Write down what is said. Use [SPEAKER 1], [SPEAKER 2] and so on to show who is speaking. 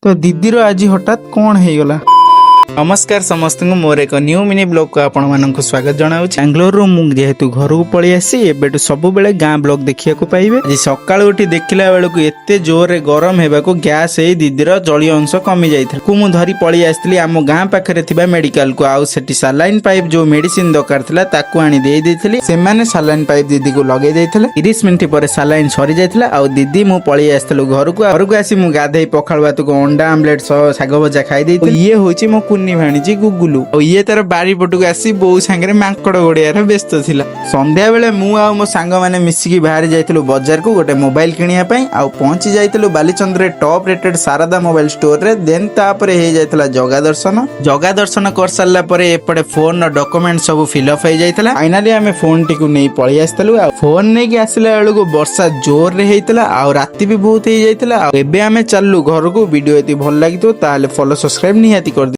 [SPEAKER 1] ତ ଦିଦିର ଆଜି ହଠାତ୍ କଣ ହେଇଗଲା?
[SPEAKER 2] ନମସ୍କାର ସମସ୍ତଙ୍କୁ, ମୋର ଏକ ନ୍ୟୁ ମିନି ବ୍ଲଗକୁ ଆପଣମାନଙ୍କୁ ସ୍ୱାଗତ ଜଣାଉଛି।
[SPEAKER 1] ବାଙ୍ଗାଲୋରରୁ ମୁଁ ଯେହେତୁ ଘରକୁ ପଳେଇ ଆସିଛି, ଏବେଠୁ ସବୁବେଳେ ଗାଁ ବ୍ଲଗ ଦେଖିବାକୁ ପାଇବେ।
[SPEAKER 2] ଆଜି ସକାଳୁ ଉଠି ଦେଖିଲା ବେଳକୁ ଏତେ ଜୋରରେ ଗରମ ହେବାକୁ ଗ୍ୟାସ୍ ହେଇ ଦିଦିର ଜଳୀୟ ଅଂଶ କମି ଯାଇଥିଲା। କୁ ମୁଁ ଧରି ପଳେଇ ଆସିଥିଲି ଆମ ଗାଁ ପାଖରେ ଥିବା ମେଡିକାଲକୁ। ଆଉ ସେଠି ସାଲାଇନ୍ ପାଇପ୍ ଯୋଉ ମେଡିସିନ ଦରକାର ଥିଲା, ତାକୁ ଆଣି ଦେଇ ଦେଇଥିଲି। ସେମାନେ ସାଲାଇନ୍ ପାଇପ୍ ଦିଦିକୁ ଲଗେଇ ଦେଇଥିଲେ। 30 ମିନିଟ୍ ପରେ ସାଲାଇନ୍ ସରି ଯାଇଥିଲା ଆଉ ଦିଦି ମୁଁ ପଳେଇ ଆସିଥିଲୁ ଘରକୁ। ଘରକୁ ଆସି ମୁଁ ଗାଧେଇ ପଖାଳ ଭାତକୁ ଅଣ୍ଡା ଆମଲେଟ ସହ ଶାଗ ଭଜା ଖାଇ ଦେଇଥିଲି। ଇଏ ହଉଛି ମୋ କୁନି ଭାଣିଜି ଗୁଗୁଲୁ। ଆଉ ଇଏ ତାର ବାରି ପଟକୁ ଆସି ବୋଉ ସାଙ୍ଗରେ ମାଙ୍କଡ ଗୋଡିଆରେ ବ୍ୟସ୍ତ ଥିଲା। ସନ୍ଧ୍ୟା ବେଳେ ମୁଁ ଆଉ ମୋ ସାଙ୍ଗମାନେ ମିଶିକି ବାହାରି ଯାଇଥିଲୁ ବଜାରକୁ ଗୋଟେ ମୋବାଇଲ କିଣିବା ପାଇଁ। ଆଉ ପହଞ୍ଚି ଯାଇଥିଲୁ ବାଲିଚନ୍ଦ୍ରରେ ଟପ୍ ରେଟେଡ୍ ଶାରଦା ମୋବାଇଲ ଷ୍ଟୋରରେ। ଦେନ୍ ତାପରେ ହେଇଯାଇଥିଲା ଜଗା ଦର୍ଶନ। ଜଗା ଦର୍ଶନ କରିସାରିଲା ପରେ ଏପଟେ ଫୋନର ଡକୁମେଣ୍ଟ ସବୁ ଫିଲ୍ଅପ୍ ହେଇଯାଇଥିଲା। ଫାଇନାଲି ଆମେ ଫୋନଟିକୁ ନେଇ ପଳେଇ ଆସିଥିଲୁ। ଆଉ ଫୋନ ନେଇକି ଆସିଲା ବେଳକୁ ବର୍ଷା ଜୋରରେ ହେଇଥିଲା ଆଉ ରାତି ବି ବହୁତ ହେଇଯାଇଥିଲା। ଆଉ ଏବେ ଆମେ ଚାଲିଲୁ ଘରକୁ। ଭିଡିଓ ଯଦି ଭଲ ଲାଗିଥିବ, ତାହେଲେ ଫଲୋ, ସବସ୍କ୍ରାଇବ ନିହାତି କରିଦିଅ।